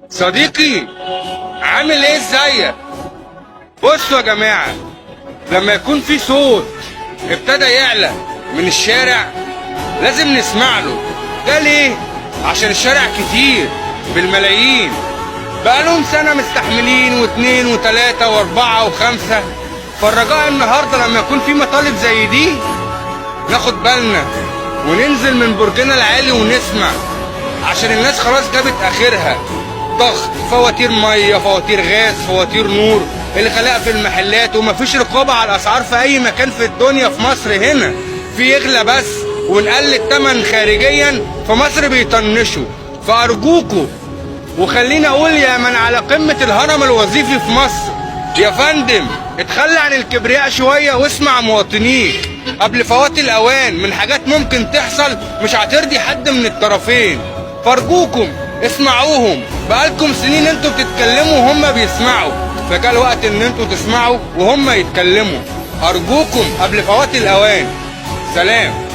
صديقي، عامل ايه؟ ازيك؟ بصوا يا جماعة، لما يكون في صوت ابتدى يعلى من الشارع لازم نسمع له. ده ليه؟ عشان الشارع كتير بالملايين، بقالهم سنة مستحملين، واتنين وتلاتة واربعة وخمسة. فالرجاء النهاردة لما يكون في مطالب زي دي ناخد بالنا وننزل من برجنا العالي ونسمع، عشان الناس خلاص جابت اخرها. ضغط فواتير ميه، فواتير غاز، فواتير نور، الغلاء في المحلات، ومفيش رقابه على الاسعار في اي مكان في الدنيا. في مصر هنا في يغلى بس ونقل الثمن خارجيا، في مصر بيطنشوا. فارجوكوا، وخليني اقول يا من على قمة الهرم الوظيفي في مصر، يا فندم اتخلى عن الكبرياء شوية واسمع مواطنيك قبل فوات الاوان من حاجات ممكن تحصل مش هترضي حد من الطرفين. فارجوكم اسمعوهم، بقالكم سنين انتوا بتتكلموا وهم بيسمعوا، فجاء الوقت ان انتوا تسمعوا وهم يتكلموا. ارجوكم قبل فوات الاوان. سلام.